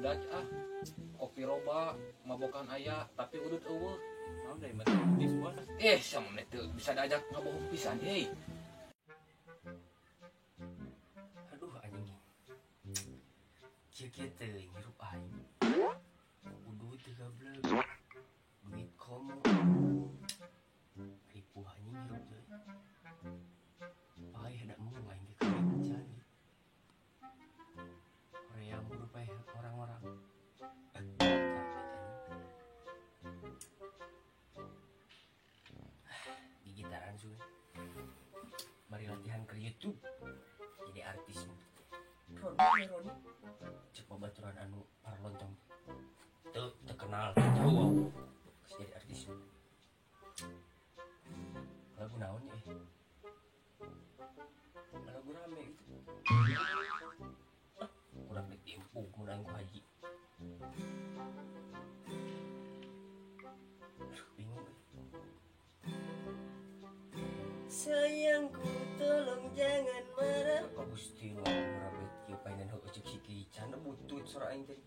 Udah ah. Kopi roba, mabokan aya, tapi udut eueuh. Naon deui mah artis bos. Sama teu bisa diajak ngabohong pisan euy. Aduh anjing. Kieu-kieu teuing hirup aing. Udut teu gablek. Duit komo. Ripuh anjing hirup teh. Paeh da embung aing ge kawin can. Korea muru paeh orang-orang. Gigitaran suwe. Mari latihan ke YouTube. Jadi artis. Roni Roni. Cek babaturan anu parlontong. Teu terkenal tahu. Geus jadi artis. Lagu naon ya? Lagu rame gitu. Kurang dek diempuk mun aing ku haji. Aduh, bingung. Sayangku tolong jangan marah. Oh Gusti lah murabet kieu paingan heueuh ceuk si Kican butut sora aing teh.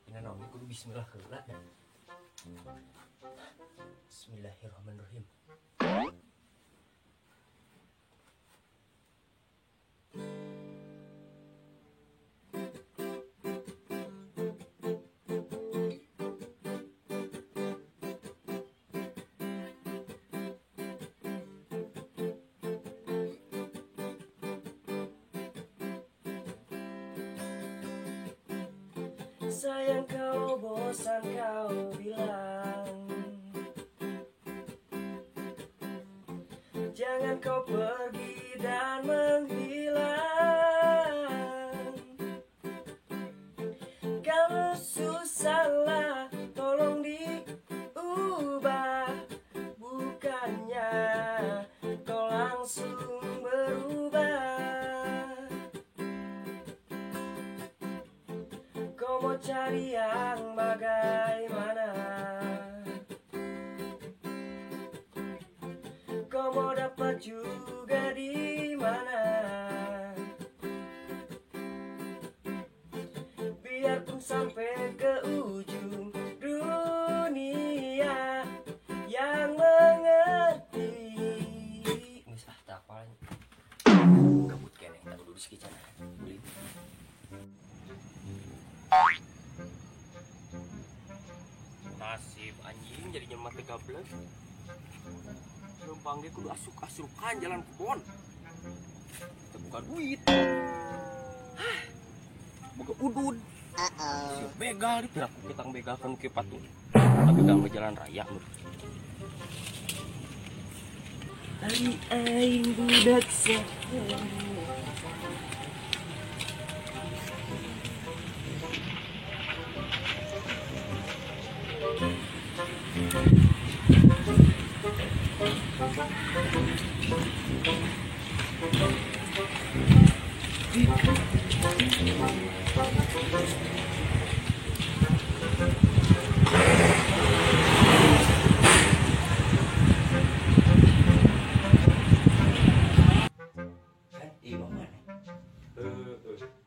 Dina naon kudu bismillah heula da. Bismillahirrahmanirrahim. Sayang kau bosan kau bilang, jangan kau pergi dan menghilang. Kalau susahlah tolong diubah, bukannya kau langsung berubah. Kau mau cari yang bagaimana? Kau mau dapat juga di mana? Biarpun sampai ke ujung dunia yang mengerti. Geus ah tak apal. Gabut keneh tak kudu di cenah. Beli. Nasib anjing jadi nyemat teu gablek. Leumpang ge kudu asuk-asukan jalan kebon. Teu buka duit. Hah. Boga udud. Si begal dipiraku kitang begal kan kieu patuh. Tapi ganggu jalan raya meuh. Ari aing budak saha. Kan ieu mana?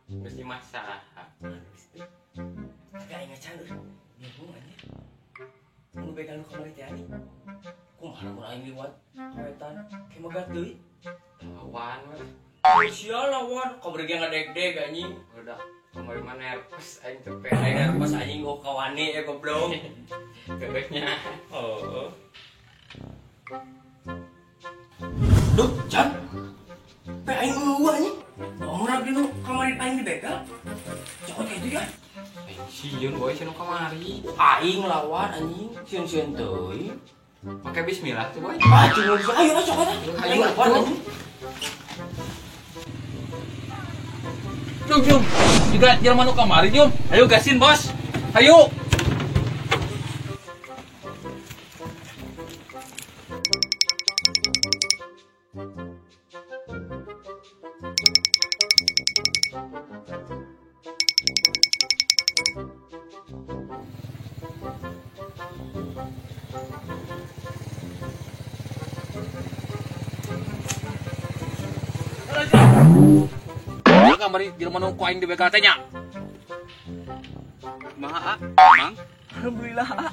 Geus dimasak. Tapi aing ngacan euy. Bingung anjir. Mun begal nu kamari teh anjing. Kumaha lamun aing liwat kawetan ke megat deui. Lawan we. Sia lawan, kamari ge ngadeg-deg anjing. Udah kamari mah nervous aing teh. Aing nervous anjing oh kawani ya goblok. Bebeknya. Heeh. Duh, Jan. Pe aing eueuh anjing. Orang di nu kamari aing dibegal. Cokot kayak itu ya. Aing sieun boy sieun kamari. Aing lawan anjing, sieun-sieun teuing. Pakai bismillah tuh boy. Ah, cuma bisa ayo cokot ah. Ayo lawan anjing. Jom, jom. Juga jelema nu kamari, jom. Ayo gasin, Bos. Ayo. Kamari jelema nu ku aing dibegal teh nya. Kumaha, ah? Mang? Alhamdulillah, ah.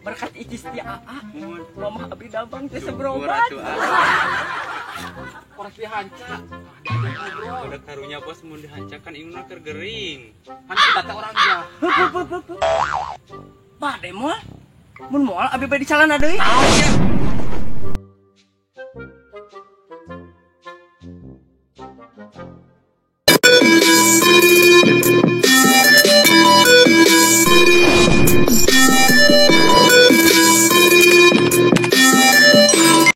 Berkat icis ti aa. Mun. Mamah abdi dampang teh Syukur seberobat. atuh, ah. Korek dihanca. Diajak ngobrol. Udah karunya bos mun dihancakan inguna keur gering. Kan kita teh orang jahat. Hup, hup, hup, hup. Bade moal. Mun moal abi bade calana deui. Tahu ya.